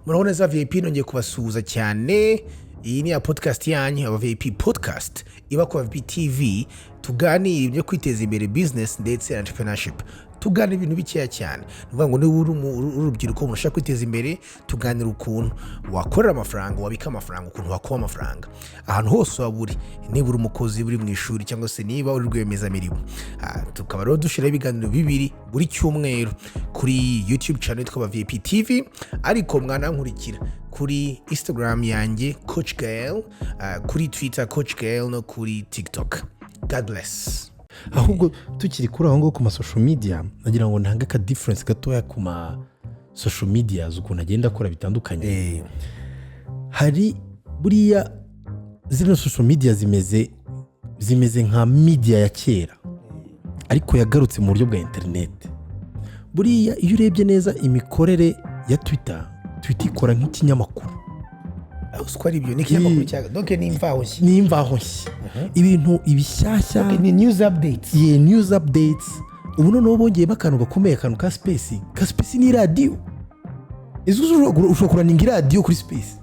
Murabona neza VIP, nongeye kubasuhuza cyane. Iyi ni ya podcast yanyu, aba VIP podcast, iba ku VIP TV. Tuganira ibyo kwiteza imbere, business ndetse na entrepreneurship. Tuganira ibintu bikeya cyane. Ni ukuvuga ngo niba uri urubyiruko, umuntu ushaka kwiteza imbere, tuganira ukuntu wakorera amafaranga, wabika amafaranga, ukuntu wakuba amafaranga ahantu hose waba uri, niba uri umukozi, uri mu ishuri, cyangwa se niba uri rwiyemezamirimo. Tukaba rero dushyiraho ibiganiro bibiri buri cyumweru kuri YouTube channel yitwa VIP TV, ariko mwanankurikira kuri Instagram yanjye, Coach Gael, kuri Twitter, Coach Gael, no kuri TikTok. God bless. Ahubwo tukiri kuri aho ngaho ku ma social media, nagira ngo ntange aka difference gatoya ku ma social media, ukuntu agenda akora bitandukanye. Hari buriya zino social media zimeze nka media ya kera, ariko yagarutse mu buryo bwa interineti. Buriya iyo urebye neza imikorere ya Twitter, Twitter ikora nk'ikinyamakuru. Uzi ko ari ibyo? Ni ikinyamakuru cya, donc ni Imvaho Nshya. Ni Imvaho Nshya, ibintu ibishyashya. Donc ni news updates. Ye, news updates. Ubu noneho bongeyemo akantu gakomeye, akantu ka space. Ka space ni iradiyo. Izi ushobora kurunninga iradiyo kuri space.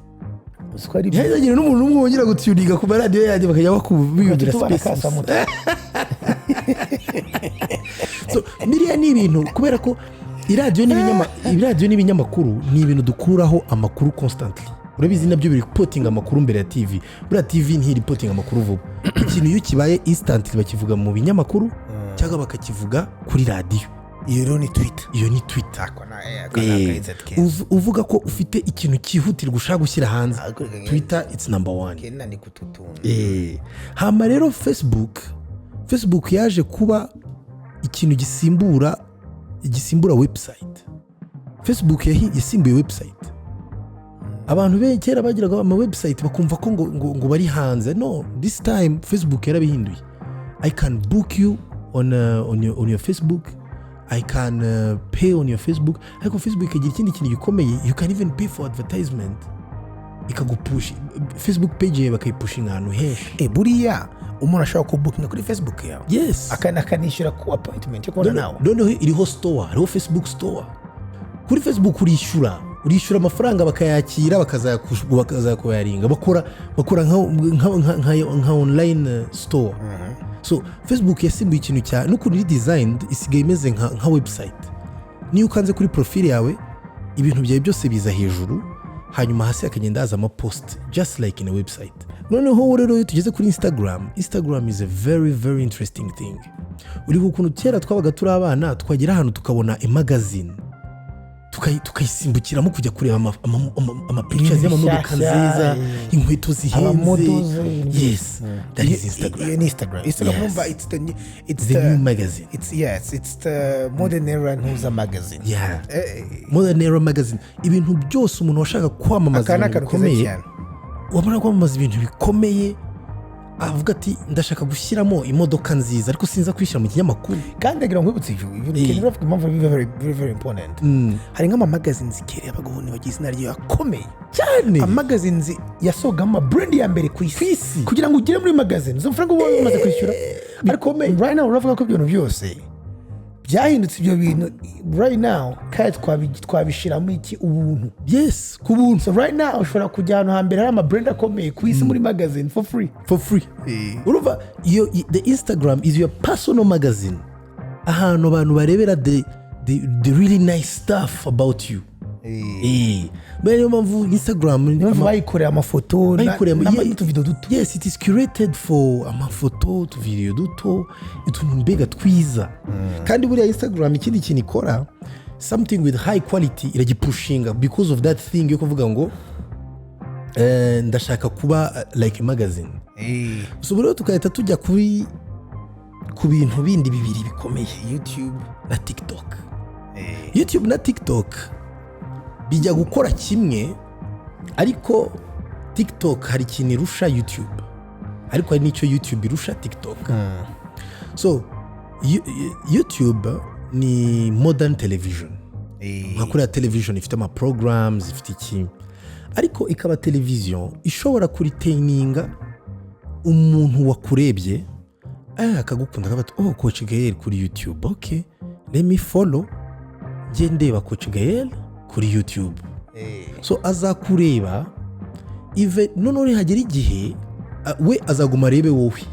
Uzi ko ari ibyo? Ntihazagire n'umuntu umwe wongera gutuninga ku maradiyo yanjye, bakajya biyumvira Tubana space gusa. Kasamutwe. So biriya ni ibintu, kubera ko iradiyo n'ibinyamakuru ni ibintu dukuraho amakuru constantly. Urabizi, nabyo biri reportinga amakuru mbere ya TV. Buriya TV ntireportinga amakuru vuba. Ikintu iyo kibaye instantly, bakivuga mu binyamakuru cyangwa bakakivuga kuri radiyo. Iyo rero ni Twitter. Iyo ni Twitter. Ako na ako ni akayinsight keza. Uvuga ko ufite ikintu cyihutirwa ushaka gushyira hanze, Ariko reka Twitter, it's number one. Kena ni kututunga. Hama rero Facebook yaje kuba ikintu gisimbura website. Facebook yasimbuye website. Abantu benshi kera bagiraga ama website bakumva ko ngo bari hanze. No, this time Facebook yarabihinduye. I can book you on your Facebook, I can pay on your Facebook. Ariko Facebook ikagira ikindi kintu gikomeye: you can even pay for advertisement, ikagupusha Facebook page yawe, bakayipushinga ahantu henshi. Buriya umuntu ashobora kubookinga kuri Facebook yawe? Yes. Akanishyura ku appointment yo kubona nawe? Noneho iriho store, hariho Facebook store kuri Facebook. Urishyura amafaranga, bakayakira, bakazakuyaringa. Bakora nka online store. So Facebook yasimbuye ikintu cya, n'ukuntu iri designed, isigaye imeze nka website. Niyo ukanze kuri profile yawe, ibintu byawe byose biza hejuru, hanyuma hasi hakagenda haza amapost, just like in a website. Noneho rero iyo tugeze kuri Instagram, Instagram is a very, very interesting thing. Uribuka ukuntu kera twabaga turi abana, twagera ahantu tukabona imagazine, tukayisimbukiramo kujya kureba ama pictures y'amamodoka Ibintu nziza, bishyashya, inkweto zihenze? Amamodels. Yes, that is Instagram. Iyo ni Instagram. Instagram, Yes. numva it's the it's the new magazine. It's, yes, it's the modern era ntuza magazine. Yeah, modern era magazine. Ibintu byose umuntu washaka kwamamaza Aka ni ibintu akantu keza bikomeye, cyane. wamara kwamamaza ibintu bikomeye, avuga ati: "Ndashaka gushyiramo imodoka nziza, ariko sinza kwishyira mu kinyamakuru." Kandi ndagira ngo nkwibutse ibyo kintu uravuga, impamvu ari very, very, very important. Hari nk'amamagazines kera y'abagabo, ntibagize izina ryayo, akomeye cyane. Amagazines yasohogamo amabrand ya mbere ku isi. Ku isi. Kugira ngo ugere muri magazine, izo mafaranga uba umaze kwishyura. Ariko right now uravuga ko ibyo bintu byose byahindutse. Ibyo bintu right now kandi twabishyiramo iki? Ubuntu. Yes, ku buntu. So right now ushobora kujya ahantu hambere hari amabrand akomeye ku isi muri magazine for free. For free. Urumva iyo the Instagram is your personal magazine, ahantu abantu barebera the really nice stuff about you. Buriya niyo mpamvu Instagram Niyo mpamvu bayikoreye amafoto bayikoreye n'utuvido duto. Yes, it is curated for amafoto, utuvideyo duto, utuntu mbega twiza. Kandi buriya Instagram ikindi kintu ikora, something with high quality iragipushinga because of that thing yo kuvuga ngo ndashaka kuba like a magazine. So ubu rero tugahita tujya ku bintu bindi bibiri bikomeye: YouTube na TikTok. YouTube na TikTok bijya gukora kimwe, ariko TikTok hari ikintu irusha YouTube, ariko hari n'icyo YouTube irusha TikTok. So YouTube ni modern television, nka kuriya television ifite ama programs, ifite iki, ariko ikaba televiziyo ishobora kuretaininga umuntu wakurebye, akagukunda, akavuga ati: "Oh, Coach Gael kuri YouTube, ok, let me follow, njye ndeba Coach Gael kuri YouTube." So azakureba ive, noneho nihagera igihe we azaguma arebe wowe.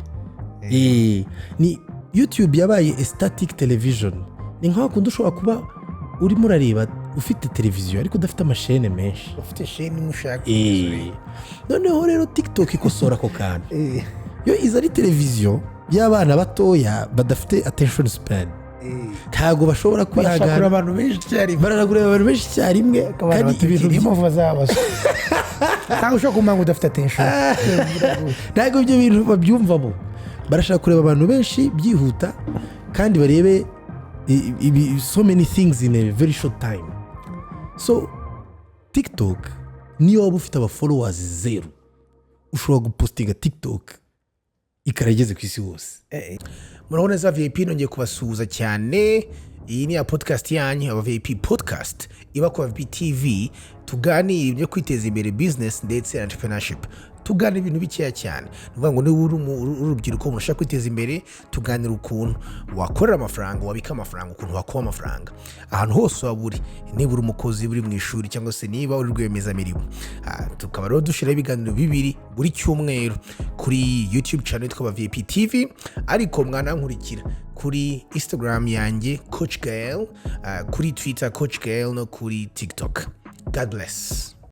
Ni YouTube yabaye a static television. Ni nka kundi ushobora kuba urimo urareba ufite televiziyo ariko udafite amashene menshi. Ufite sheni imwe ushaka. Noneho rero TikTok ikosora ako kantu. Yo iza ari televiziyo y'abana batoya badafite attention span, ntabwo bashobora barashakura kwihangana. Abantu benshi icyarimwe. Bararagura abantu benshi icyarimwe kandi ibintu niyo mpamvu bazabaswa, ntabwo ushobora kumanga udafite attention. Ntabwo ibyo bintu babyumvamo. Barashaka kureba abantu benshi byihuta kandi barebe so many things in a very short time. So TikTok, niyo waba ufite aba followers zero, ushobora gupostinga TikTok ikarageze ku isi hose. Murabona neza VIP, nongeye kubasuhuza cyane. Iyi ni ya podcast yanyu, aba VIP Podcast, iba ku VIP TV. Tuganira ibyo kwiteza imbere, business ndetse na entrepreneurship. Tuganira ibintu bikeya cyane. Ni ukuvuga ngo niba uri urubyiruko, umuntu ushaka kwiteza imbere, tuganira ukuntu wakorera amafaranga, wabika amafaranga, ukuntu wakuba amafaranga ahantu hose waba uri, niba uri umukozi, uri mu ishuri, cyangwa se niba uri rwiyemezamirimo. Tukaba rero dushyiraho ibiganiro bibiri buri cyumweru kuri YouTube channel yitwa VIP TV, ariko mwanankurikira kuri Instagram yanjye Coach Gael, kuri Twitter Coach Gael, no kuri TikTok. God bless.